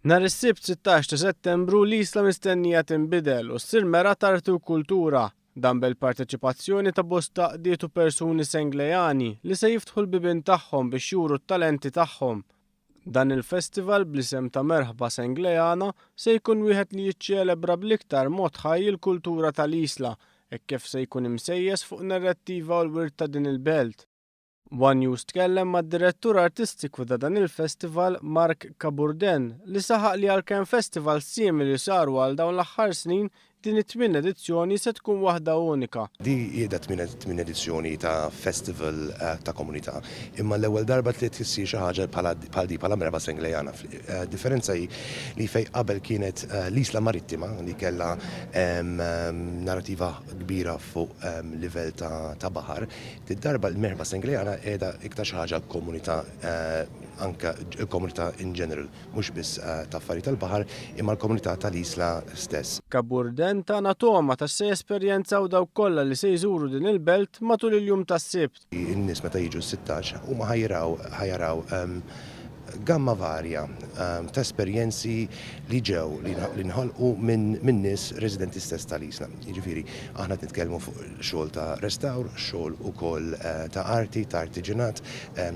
Nhar is-Sibt 16 ta' Settembru l-Isla mistennija tinbidel u ssir mera t'arti u kultura. Dan bil-parteċipazzjoni ta' bosta għaqdiet u persuni Senglejani li se jiftħu l-bibien tagħhom biex juru t-talenti tagħhom. Dan il-festival bl-isem ta' Merħba Senglejana se jkun wieħed li jiċċelebra bl-iktar mod ħaj il-kultura tal-Isla hekk kif se jkun imsejjes fuq narrattiva u l-wirt ta' din il-belt. One News tkellem mad-direttur artistiku ta' dan il-festival Mark Cabourdin li saħaq li għalkemm festival simili saru għal dawn l-aħħar snin, din it-tmien edizzjoni se tkun waħda unika. Di qiegħda tmien edizzjoni ta' festival ta' komunità, imma l-ewwel darba li issir xi ħaġa bħal di bħala Merħba Senglejana. Differenza hi li fejn qabel kienet l-Isla Marittima li kellha narrativa kbira fuq livell ta' baħar, Did-darba l-Merħba Senglejana qiegħda iktar xi ħaġa komunità, anke l-komunità in general, mhux biss ta' affarijiet tal-baħar imma l-komunità tal-Isla stess. Cabourdin tana togħma ta' x'se jesperjenzaw dawk kollha li se jżuru din il-belt matul il-jum tas-Sibt. In-nies meta jiġu s-sittax huma ħa jraw ħa jaraw gamma varja ta' esperjenzi li ġew li nħolqu minn nies residenti stess tal-Isla. Jiġifieri aħna qed nitkellmu fuq xogħol ta' restawr, xogħol ukoll ta' arti, ta' artiġinat,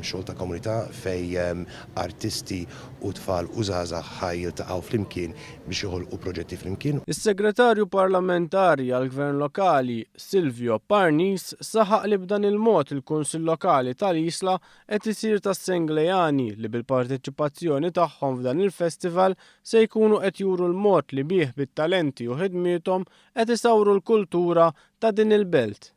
xogħol ta' komunità fejn artisti u tfal u żgħażagħ ħa jiltaqgħu flimkien biex joħolqu proġetti flimkien. Is-Segretarju Parlamentari għall-Gvern Lokali, Silvio Parnis, saħaq li b'dan il-mod il-Kunsill Lokali tal-Isla qed isir tas-Senglejani li bil-parteċipazzjoni tagħhom f'dan il-festival se jkunu qed juru l-mod li bih bit-talenti u ħidmiethom qed isawru l-kultura ta' din il-belt.